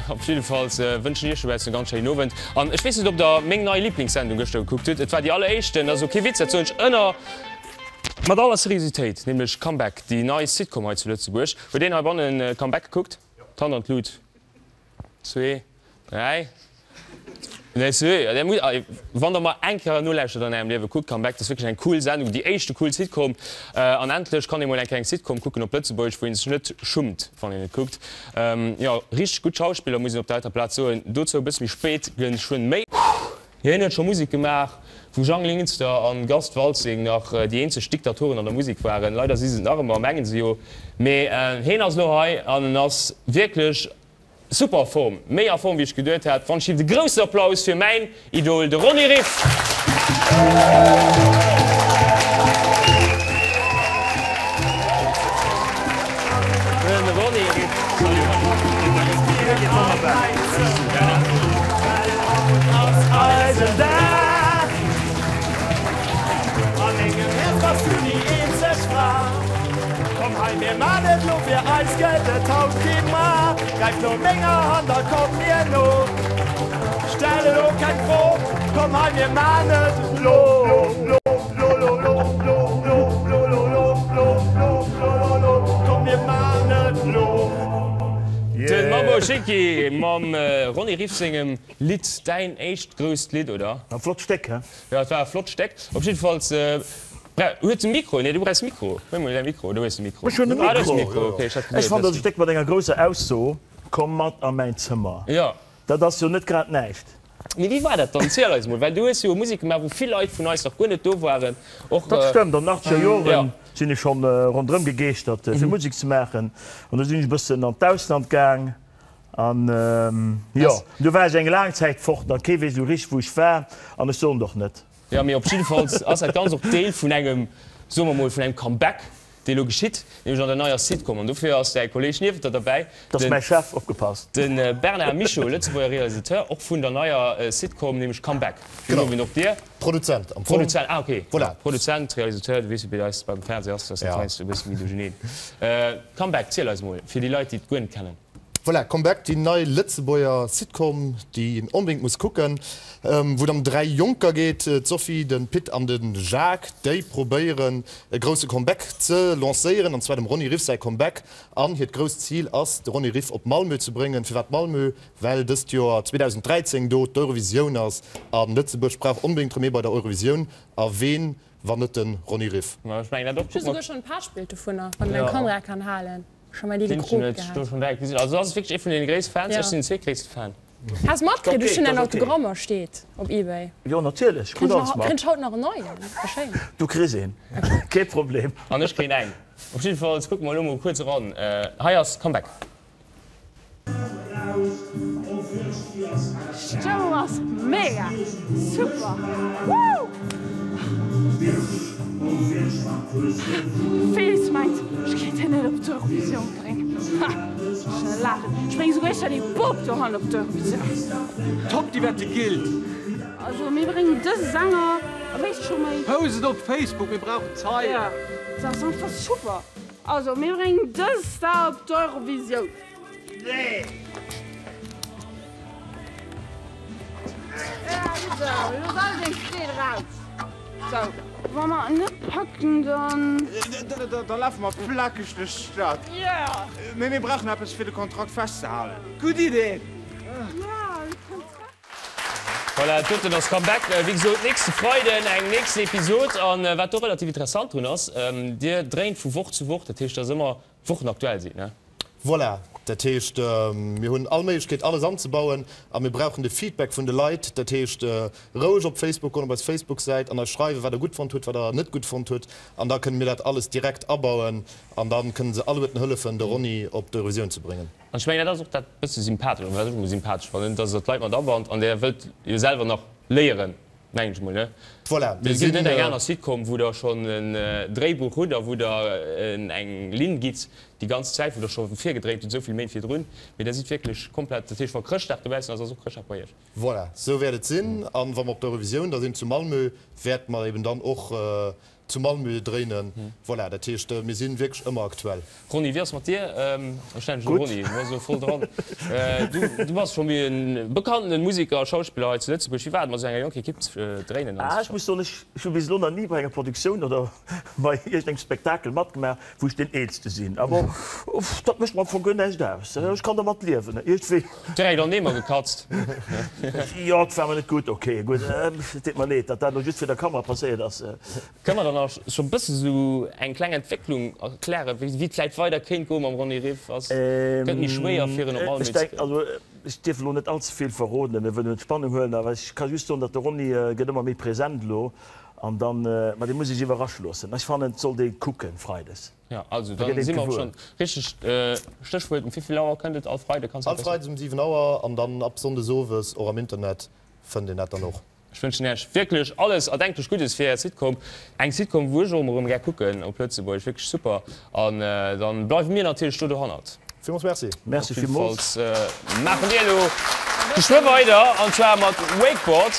Op jiddefalls wënschen ech iech dobaussen e ganz schéinen Owend. An ech weess net, ob der meng nei Liblingssendung gëschter gekuckt hutt. Et war déi alleréischten, dat ass elo kee Witz, dat soen ech ënner mat aller Seriositéit, nämlech Comeback, déi nei Sitcom hei zu Lëtzebuerg. Huet een heibannen Comeback gekuckt? D'Hand an d'Lut. Zwee, dräi. Nee, seriö, der muss, wann der mol eng Kéier nolauschtert an ärem Liewen, kuckt Comeback, dat ass wierklech eng cool Sendung, déi éischte cool Sitcom. An endlech kann ee mol eng Kéier eng Sitcom kucken op Lëtzebuergesch, wou ee sech net schummt, wann een et kuckt. Jo, richteg gutt Schauspiller, muss een op der heiter Plaz soen. Dozou e bësse méi spéit geschwënn méi. Hien huet scho Musek gemaach, wou Jang Linster an Gast Waltzing nach déi eenzeg Diktatoren an der Musek waren. Leider si se et nach ëmmer, mengen se jo. Mee hien ass elo hei an en ass wierklech Super Form, méi a Form wéi ech geduet hat. Wann ech de groussen Applaus fir mäin Idol, de Ronny Riff! De Ronny Riff, salut De Mambo Schicki mam Ronny Riff sengem Lidd, däin éischt grousst Lidd, oder? E flott Stéck, he? Jo, et war e flott Stéck. Op jiddefalls huet de Mikro, nee du brauchs Mikro, huel mol däi Mikro, do hues de Mikro. Ech hunn e Mikro. Ech fannen dat e Stéck mat enger grousser Ausso, Komm mat a mäin Zëmmer. Jo. Dat ass jo net grad näischt. Mee wéi war dat dann? Ziel eis mol, well du hues jo Musek gemaach, wou vill Leit vun eis nach guer net do waren. Och. Dat stëmmt, an den achtzeger Joren sinn ech schonn ronderëm gegeeschtert fir Musek ze maachen. An du sinn ech e bëssen an d'Ausland gaang an jo, du war ech eng laang Zäit fort a kee weess esou richteg wou ech war an ech soen et och net. Jo, mee op jiddefalls ass dat Ganzt och Deel vun engem, soe mer mol, vun engem Comeback, dee lo geschitt, nämlech an der neier Sitcom. An dofir ass däi Kolleeg niewent der derbäi, Dat ass mäi Chef, opgepasst! De Bernard Michaux, Lëtzebuerger Realisateur, och vun der neier Sitcom, nämlech Comeback. Gudden Owend och dir. Produzent am Fong. Produzent, ah ok. Voilà. Produzent, Realisateur, du weess wéi bei eis beim Fernseh ass, dat ass heiansdo e bësse méi duercherneen. Comeback, ziel eis mol, fir déi Leit, déi et guer net kennen. Voilà, Comeback, déi nei Lëtzebuerger Sitcom, déi een onbedéngt muss kucken, wou et ëm 3 Jonker geet, d'Sophie, de Pit an de Jacques, déi probéieren e grousse Comeback ze lancéieren, an zwar dem Ronny Riff säi Comeback. An hiert grousst Zil ass, de Ronny Riff op Malmö ze bréngen. Firwat Malmö? Well dëst Joer 2013 do d'Eurovisioun ass a Lëtzebuerg brauch onbedéngt erëm ee bei der Eurovisioun. A ween, wann net de Ronny Riff? Ech mengen dat och. Ech hu souguer schonn e Paaschtbild dovunner, wann een eng Kamera kann halen. Schon mal déi Krop gehat. Also ass wierklech ee vun den gréisste Fans, ech sinn den zweetgréisste Fan. Has matkritt, ech hunn däin Autogrammer steet op Ebay. Jo natierlech, krut alles mat. Kréint ech haut nach en neien? Wär schéin. Du kriss een, kee Problem. An ech kréien eng. Op jiddefalls kucke mer elo mol kuerz eran. Hei ass Comeback. Stëmmung ass mega! Super! Woo! Felix mengt ech kéint hien net op d'Eurovisioun bréngen. Ha! Ech laachen. Ech bréngen souguer éischter dee Bop dohannen op d'Eurovisioun. Top, déi Wette gillt! Also mir bréngen dëse Sänger a wéisst scho méi. Post et op Facebook, mir brauchen Zeien! Jo, dat ass einfach super! Also mir bréngen dës Star op d'Eurovisioun. Nee! Sou, elo ass all deng Freed eraus. Sou, wa mer en net packen, dann. Da lafe mer plakeg duerch d'Stad. Jo! Mee mir brauchen eppes fir de Kontrakt festzehalen. Gutt Idee! Jo, de Kontrakt. Voilà, doten ass Comeback. Wéi gesot, nächste Freiden eng nächsten Episod. An wat do relativ interessant drun ass, Dir dréint vu Woch zu Woch, dat heescht, dass ëmmer wochenaktuell sidd, ne? Voilà, dat heescht, mir hunn all Méiglechkeet, alles anzebauen a mir brauchen de Feedback vun de Leit. Dat heescht, roueg op Facebook goen, op eis Facebook-Säit an eis schreiwen, wat der gutt fonnt hutt, wat der net gutt fonnt hutt. An da kënne mir dat alles direkt abauen an da kënne se alleguerten hëllefen, de Ronny op d'Eurovisioun ze bréngen. An ech mengen, dat ass och dat bësse sympathesch, oder wat ech emol sympathesch fannen, dass Der d'Leit mat abannt an Der wëllt jo selwer nach léieren, mengen ech emol, ne? Voilà, mir Et gëtt net eng aner Sitcom, wou Der schonn en Dréibuch hutt a wou Der eng Linn gitt déi ganz Zäit, wou Der scho virgedréint hutt, esou vill Méint virdrun. Mee Der sidd wierklech komplett, dat heescht, wa Chrëschtdag dobaussen ass, ass och Chrëschtdag bei Iech. Voilà, esou wäert et sinn. An wa mer op der Eurovisioun da sinn zu Malmö, wäerte mer eben dann och. Zu Malmö dréinen. Voilà, dat heescht, mir si wierklech ëmmer aktuell. Ronny, wéi ass mat dir? Ech nennen dech elo Ronny, du bass elo voll dran. Du bass scho méi e bekannten Museker a Schauspiller hei zu Lëtzebuerg. Wéi war et mat esou enger jonker Ekipp ze dréinen? Ah, ech muss soen, ech hu bis elo nach ni bei enger Produktioun oder bei iergendengem Spektakel matgemaach, wou ech deen Eelste sinn. Awer dat mécht mer am Fong guer näischt aus. Ech kann dermat liewen iergendwéi. Direkt an den Eemer gekatzt. Jo, et war mer net gutt. Ok, gutt, et deet mer leed, datt dat elo just vir der Kamera passéiert ass. Kënne mer dann nach scho bësse sou eng kleng Entwécklung erklären, wéi et vläit weider kéint goe mam Ronny Riff? Ass gëtt méi schwéier fir en op Malmö ze kréien? Also ech dierf elo net all ze vill verroden, mir wëllen net d'Spannung huelen, awer ech ka just soen, datt de Ronny gëtt ëmmer méi present elo an dann, ma dee muss sech iwwerrasche loossen. Ech fannen, et sollt ee kucken freides. Jo, also da si mer och schonn richteg. Stéchwuert, um wéivill Auer kënnt et all Freide? Kanns du dat. All Freides um 7 Auer an dann ab Sonndes owes och am Internet fënnt een dat dann och. Ech wënschen Iech wierklech alles erdenklech Guddes fir Är Sitcom. Eng Sitcom wou ech och emmer erëm gär kucken op Lëtzebuergesch. Wierklech super. An dann bleiwe mir natierlech do dohannert. Villmools Merci. Merci villmools. Op jiddefalls maache mir elo geschwë weider an zwar mat Wakeboard.